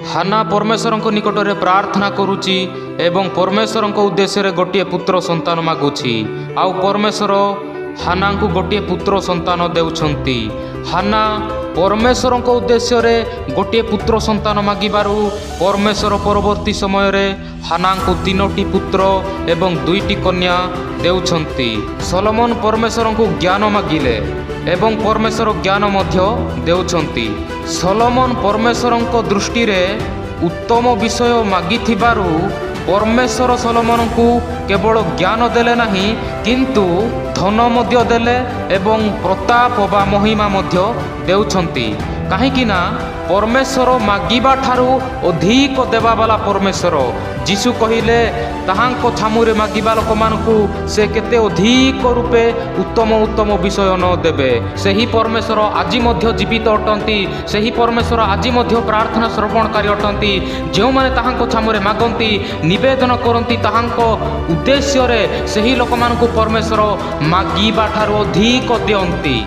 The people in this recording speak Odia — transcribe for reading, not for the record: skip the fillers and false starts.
ହାନା ପରମେଶ୍ୱରଙ୍କ ନିକଟରେ ପ୍ରାର୍ଥନା କରୁଛି ଏବଂ ପରମେଶ୍ୱରଙ୍କ ଉଦ୍ଦେଶ୍ୟରେ ଗୋଟିଏ ପୁତ୍ର ସନ୍ତାନ ମାଗୁଛି। ଆଉ ପରମେଶ୍ୱର ହାନାଙ୍କୁ ଗୋଟିଏ ପୁତ୍ର ସନ୍ତାନ ଦେଉଛନ୍ତି। ହାନା ପରମେଶ୍ୱରଙ୍କ ଉଦ୍ଦେଶ୍ୟରେ ଗୋଟିଏ ପୁତ୍ର ସନ୍ତାନ ମାଗିବାରୁ ପରମେଶ୍ୱର ପରବର୍ତ୍ତୀ ସମୟରେ ହାନାଙ୍କୁ ତିନୋଟି ପୁତ୍ର ଏବଂ ଦୁଇଟି କନ୍ୟା ଦେଉଛନ୍ତି। ସଲୋମନ ପରମେଶ୍ୱରଙ୍କୁ ଜ୍ଞାନ ମାଗିଲେ ଏବଂ ପରମେଶ୍ୱର ଜ୍ଞାନ ମଧ୍ୟ ଦେଉଛନ୍ତି। ସଲୋମନ ପରମେଶ୍ୱରଙ୍କ ଦୃଷ୍ଟିରେ ଉତ୍ତମ ବିଷୟ ମାଗିଥିବାରୁ ପରମେଶ୍ୱର ସଲୋମନଙ୍କୁ କେବଳ ଜ୍ଞାନ ଦେଲେ ନାହିଁ, କିନ୍ତୁ ଧନ ମଧ୍ୟ ଦେଲେ ଏବଂ ପ୍ରତାପ ବା ମହିମା ମଧ୍ୟ ଦେଉଛନ୍ତି। କାହିଁକି ନା ପରମେଶ୍ୱର ମାଗିବା ଠାରୁ ଅଧିକ ଦେବାବାଲା ପରମେଶ୍ୱର। ଯୀଶୁ କହିଲେ, ତାହାଙ୍କ ଛାମୁରେ ମାଗିବା ଲୋକମାନଙ୍କୁ ସେ କେତେ ଅଧିକ ରୂପେ ଉତ୍ତମ ଉତ୍ତମ ବିଷୟ ନ ଦେବେ? ସେହି ପରମେଶ୍ୱର ଆଜି ମଧ୍ୟ ଜୀବିତ ଅଟନ୍ତି। ସେହି ପରମେଶ୍ୱର ଆଜି ମଧ୍ୟ ପ୍ରାର୍ଥନା ଶ୍ରବଣକାରୀ ଅଟନ୍ତି। ଯେଉଁମାନେ ତାହାଙ୍କ ଛାମୁରେ ମାଗନ୍ତି, ନିବେଦନ କରନ୍ତି ତାହାଙ୍କ ଉଦ୍ଦେଶ୍ୟରେ, ସେହି ଲୋକମାନଙ୍କୁ ପରମେଶ୍ୱର ମାଗିବା ଠାରୁ ଅଧିକ ଦିଅନ୍ତି।